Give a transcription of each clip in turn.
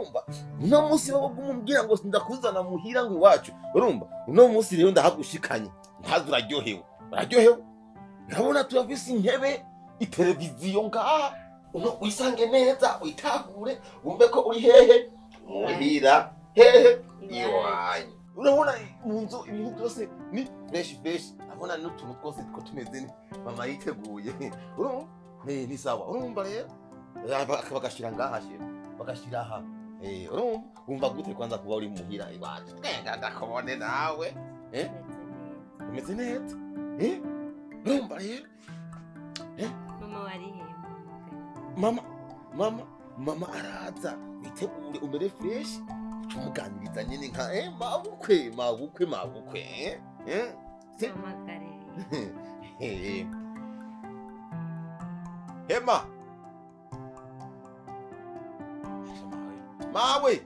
Urumva, uno munsi wowe umubwira ngo ndakuzana muhira ngo iwacu. Urumva, uno munsi rero ndahagushikanye, ntazi uraryohewe, uraryohewe. Urabona turafise intebe, iteleviziyo ngaha. Uno wisange neza, witahure, wumve ko uri hehe? Muhira. Hehe? Iwanyu. Urabona mu nzu ibintu byose ni fresh fresh. Urabona n'utuntu twose two tumeze mama yiteguye. Urumva, ni sawa. Urumva rero, bagashyira ngaha, shira bagashyira aha. Urumva, wumva gute kwanza kuba uri muhira iwacu? Twenga ndakubone nawe. Umeze neza. Urumva rero. Mama wari he? Mama araza, witegure umere fresh, tumuganiriza nyine nka mabukwe, mabukwe, mabukwe, eh eh Se- Mpamagare. Hema, mawe.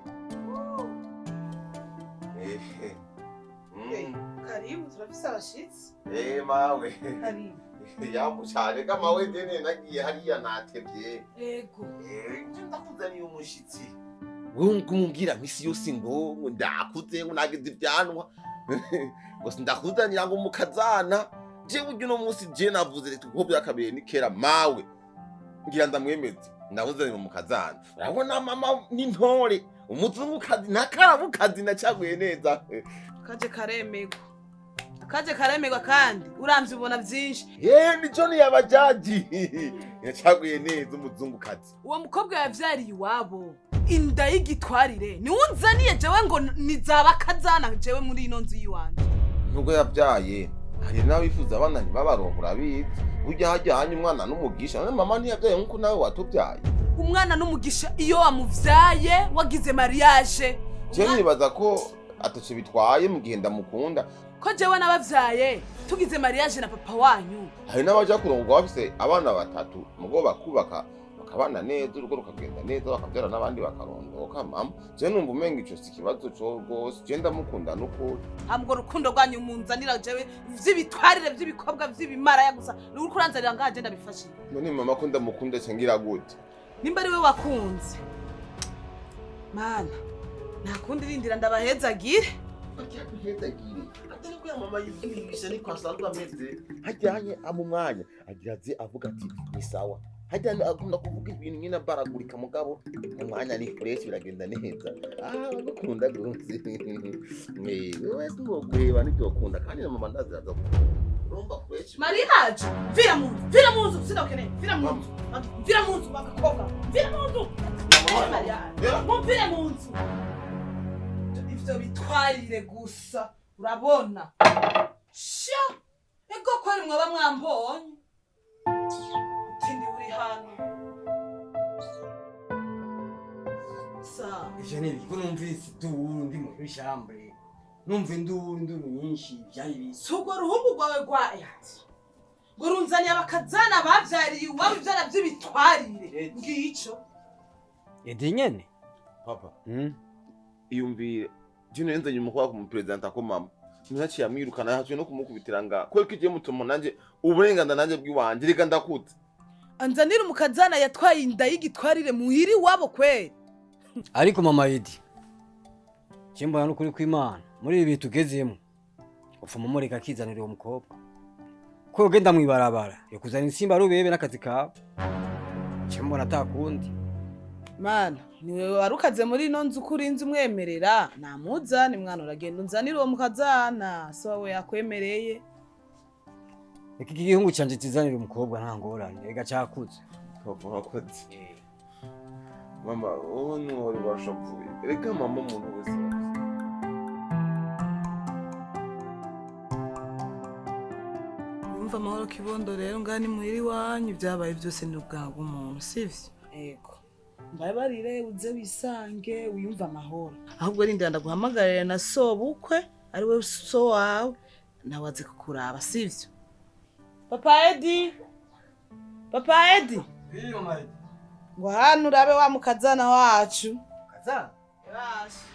Karibu, turafise abashitsi. Mawe. Karibu. Yambu cyane ka mawe, dene nagiye hariya natevye. Ego. Ndakuzaniye umushitsi. Wewe kumubwira misi yose ngo ndakuze, ngo nagize ibyanwa, ngo sindakuzanira ngo mukazana. Jewe urya uno munsi je navuze reka kuko byakabereye ni kera mawe. Ngira ndamwemeze. Ndakuzanira mukazana. Urabona mama n'intore. Umuzungukazi nakarabukazi nacaguye neza. Kaje karemegwa, akaje karemegwa, kandi uramvye ubona vyinshi. Ye ni John yabajaji. Yacaguye neza umuzungukazi. Uwo mukobwa yavyariye iwabo inda y'igitwarire, niwe unzaniye jewe ngo nizaba kazana jewe muri ino nzu y'iwanje? Nubwo yabyaye, hari n'abifuza abana ntibabaronke, urabizi. Burya hajya hanya umwana n'umugisha. None mama ntiyabyaye nk'uko nawe watubyaye? Umwana n'umugisha iyo wamuvyaye wagize mariage. Je nibaza ko ataco bitwaye mu gihe ndamukunda. Ko jewe nabavyaye tugize mariage na papa wanyu. Hari n'abaja kurongorwa bafise abana batatu, mugo bakubaka, bakabana neza, urugo rukagenda neza, bakabyara n'abandi, bakarondoka. Mama, je numva umenga ico si ikibazo co rwose. Je ndamukunda n'ukuri. Hambwo urukundo rwanyu munzanira jewe vy'ibitwarire vy'ibikobwa vy'ibimaraya gusa uriko uranzanira ngaha, je ndabifashije? None mama, ko ndamukunda, cengira gute? Nimba ari we wakunze, mana, nta kundi, rindira ndabahezagire. Hezagire atari ko ya mama yivugisha, niko asanzwe ameze. Hajyanye mu mwanya agira aze avuga ati ni sawa. Hajyanye akunda kuvuga ibintu nyine abaragurika, mugabo mu mwanya ni fresh, biragenda neza. Ah, bagukunda rwose. Wewe singoguheba ntibyokunda, kandi na mama ndazi aza gukunda. Urumva fresh. Mariage, vira mu nzu, vira mu nzu, sindakeneye, vira mu nzu, vira mu nzu, bagakobwa, vira mu nzu. Mariage, mumvire mu nzu, ivyo bitwarire gusa. Urabona sha, ego kweri mwaba mwambonye utindi uri hano sa. Ivyo ni ibiki ko numvise induru ndi muri chambre, numva induru, induru nyinshi, vyari ibiki? Si urwo ruhungu rwawe rwa eti ngo runzaniye abakazana bavyariye iwabo ivyana vy'ibitwarire ngico. Edi nyene. Papa, iyumvire jino yenzanye umukobwa kumuperezanta ko mama ntaciye amwirukana, yaciye no kumukubitira ngaha kubera ko igiye mutuma nanjye uburenganzira nanjye bw'iwanje reka ndakutse. Anzanira umukazana yatwaye inda y'igitwarire muhiri iwabo kweri? Ariko mama Edi, je mbona n'ukuri kw'Imana muri ibi bihe tugezemo upfuma umureka akizanira uwo mukobwa, ko ugenda mw'ibarabara yokuzana insimba rubebe n'akazi kawe. Je mbona atakundi. Mana, niwe warukaze muri ino nzu, ko urinze umwemerera namuzane. Mwana, uragenda unzanire uwo mukazana so wawe yakwemereye. Reka iki gihungu canje kizanira umukobwa, nta ngorane, reka cakuze. Papa, urakoze. Mama, wowe ntiwari washavuye. Reka mama, umuntu wese arakoze. Wumva amahoro kibondo. Rero ngaha ni muhira iwanyu, ibyabaye byose ni ubwawe bw'umuntu, sivyo? Ego, mbabarire, uze wisange, wiyumve amahoro. Ahubwo rindira ndaguhamagarire na sobukwe, ari we so wawe, nawe aze kukuraba, sivyo? Papa Edi, papa Edi, ngo hano urabe wa mukazana wacu. Kazana? Yasha.